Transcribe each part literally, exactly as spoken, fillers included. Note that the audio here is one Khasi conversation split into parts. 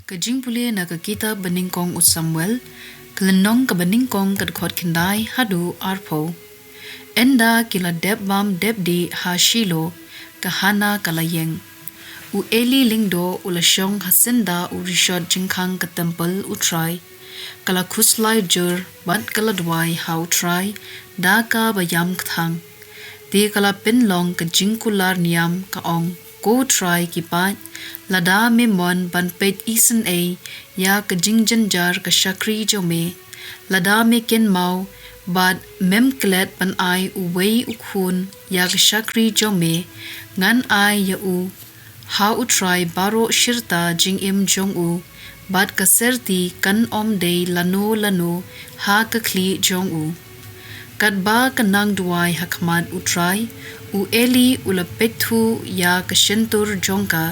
Ka jingpule na ka kitab banyngkong u Samuel, ka lynnong kaba nyngkong ka dkhot khyndai haduh arphew. Ynda ki la dep bam dep dih ha Shilo, ka Hana ka la ïeng. U Eli lyngdoh u la shong ha syndah u rishot jingkhang ka templ u Trai. Ka la khuslai jur bad ka la duwai ha u Trai da kaba ïam kthang. Te ka la pynlong ka jingkular niam, ka ong, Ko Trai ki paid, lada me mon ban peit isynei ïa ka jingjynjar ka shakri jong me, lada me kynmaw bad mem klet ban ai uwei u khun ïa ka shakri jong me, ngan ai ïa u ha u Trai baroh shirta jingim jong u, bad ka serti kan ym dei lano lano ha ka khlieh jong u. Katba ka nang duwai ha khmat u Trai, u Eli u la peit thuh ïa ka shyntur jong ka.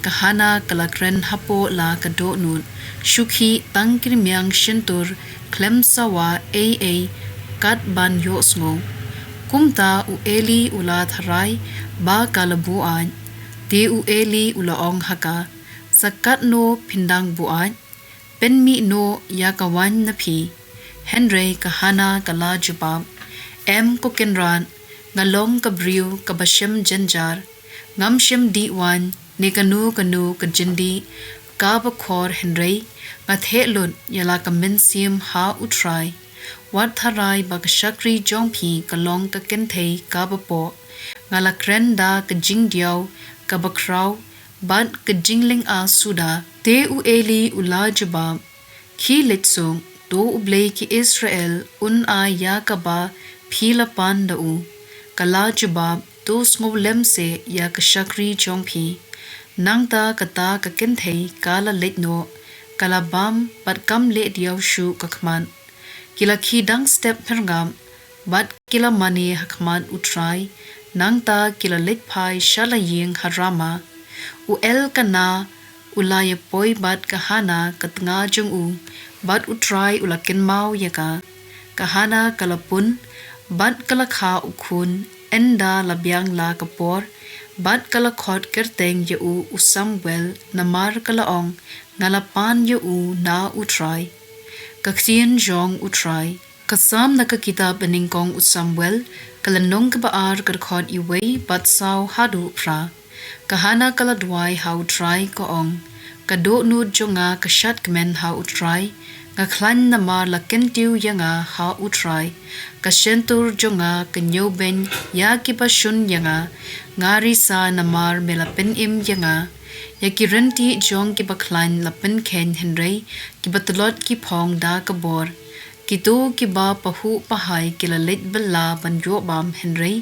Ka Hana ka la kren hapoh la ka dohnud, shu khih tang ki rmiang shyntur, khlem sawa ei ei kat ban ïohsngew. Kumta u Eli u la tharai ba ka la buaid. Te u Eli u la ong ha ka, Sa katno phin dang buaid? Pynmih noh ïa ka waiñ na phi. Hynrei ka Hana ka la jubab, Em ko Kynrad, nga long ka briew kaba shem jynjar. Ngam shym dih waiñ ne kano kano ka jyndih kaba khor, hynrei nga theh lut ïa la ka mynsiem ha u Trai. Wat tharai ba ka shakri jong phi ka long ka kynthei kaba poh. Nga la kren da ka jingdiaw kaba khraw bad ka jinglynga suda. Te u Eli u la jubab, Khie leit suk, to u Blei ki Israel un ai ïa kaba phi la pan da u. Ka la jubab, To sngewlem seh ïa ka shakri jong phi. Nangta kata ka kynthei ka la leit noh, ka la bam bad kam leh diaw shuh ka khmat. Ki la khie dang step phyrngap bad ki la mane ha khmat u Trai, nangta ki la leit phai sha la ïing ha Rama. U Elkana u la ïapoi bad ka Hana ka tnga jong u, bad u Trai u la kynmaw ïa ka. Ka Hana ka la pun bad ka la kha u khun, ynda la biang la ka por, bad ka la khot kyrteng ïa u u Samuel, namar ka la ong, Nga la pan ïa u na u Trai. Ka ktien jong u Trai. Ka Salm na ka kitab banyngkong u Samuel, ka lynnong kaba ar, ka dkhot uwei bad saw haduh phra. Ka Hana ka la duwai ha u Trai, ka ong, Ka dohnud jong nga ka shad kmen ha u Trai, nga khlaiñ namar la kyntiew ïa nga ha u Trai. Ka shyntur jong nga ka ñiewbeiñ ïa kiba shun ïa nga, nga risa namar me la pynim ïa nga. Ïa ki ryntieh jong kiba khlaiñ la pynkheiñ, hynrei kiba tlot ki phong da ka bor. Kito kiba pahuh pahai ki la leit bylla ban ïoh bam, hynrei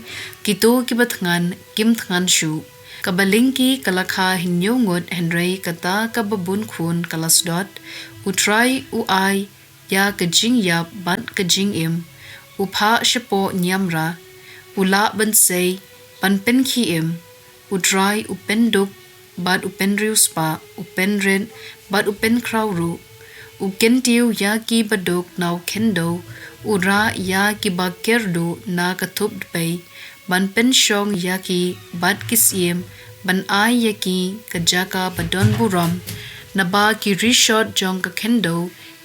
kito kiba thngan kim thngan shuh. Kaba lyngkhi ka la kha hynñiew ngut, hynrei kata kaba bun khun ka la sdot. U Trai u ai ïa ka jingïap bad ka jingim. U phah shapoh niamra. U lah ban sei ban pynkhie im. U Trai u pynduk bad u pynriewspah, u pynrit bad u pynkhraw ruh. U kyntiew ïa kiba duk na u khyndew, u rah ïa kiba kyrduh na ka thup dpei, ban pynshong ïa ki bad ki syiem, ban ai ïa ki ka jaka ba don burom. Naba ki rishot jong ka khyndew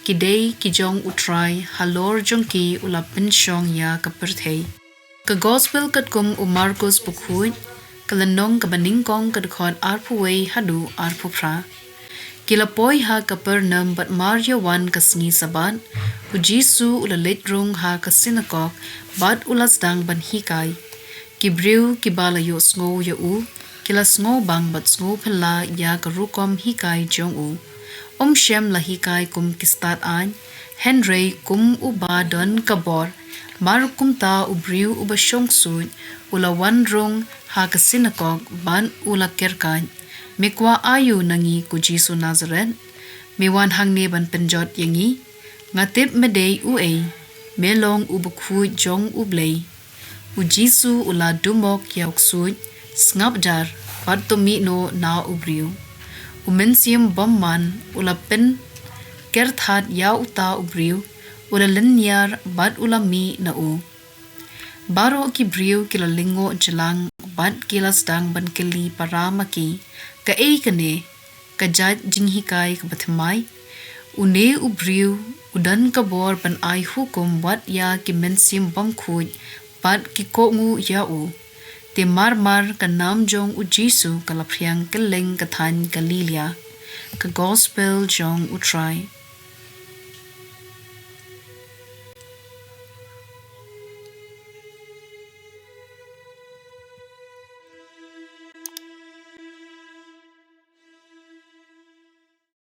ki dei ki jong u Trai, halor jong ki u la pynshong ïa ka pyrthei. Ka Gospel katkum u Markos bakhuid, ka lynnong kaba nyngkong, ka dkhot arphew wei haduh arphew phra. Ki la poi ha Kapernaum bad mar ïa wan ka sngi Sabbath, u Jisu u la leit rung ha ka synagog bad u la sdang ban hikai. Ki briew kiba la ïohsngew ïa u ki la sngewbang bad sngewphylla ïa ka rukom hikai jong u. Um shym la hikai kum ki stad aiñ, hynrei kum uba don ka bor. Mar kumta u briew uba shong ksuid u la wan rung ha ka synagog bad u la kerkait, Me kwah aïu na ngi, ko Jisu Nasareth? Me wan hangne ban pynjot ïa ngi? Nga tip me dei uei, me long u bakhuid jong U Blei. U Jisu u la dumok ïa u ksuid, sngap jar bad to mih noh na u briew. U mynsiem bymman u la pynkyrthat ïa uta u briew, u la lynñiar bad u la mih na u. Baroh ki briew ki la lyngngoh jlang bad ki la sdang ban kylli para ma ki, Kaei kane? ka jait jinghikai kaba thymmai. Une u briew u don ka bor ban ai hukum wat ïa ki mynsiem bymkhuid bad ki kohnguh ïa u. Te mar mar ka nam jong U Jisu ka la phriang kylleng ka thaiñ Galilaïa. Ka Gospel jong U Trai.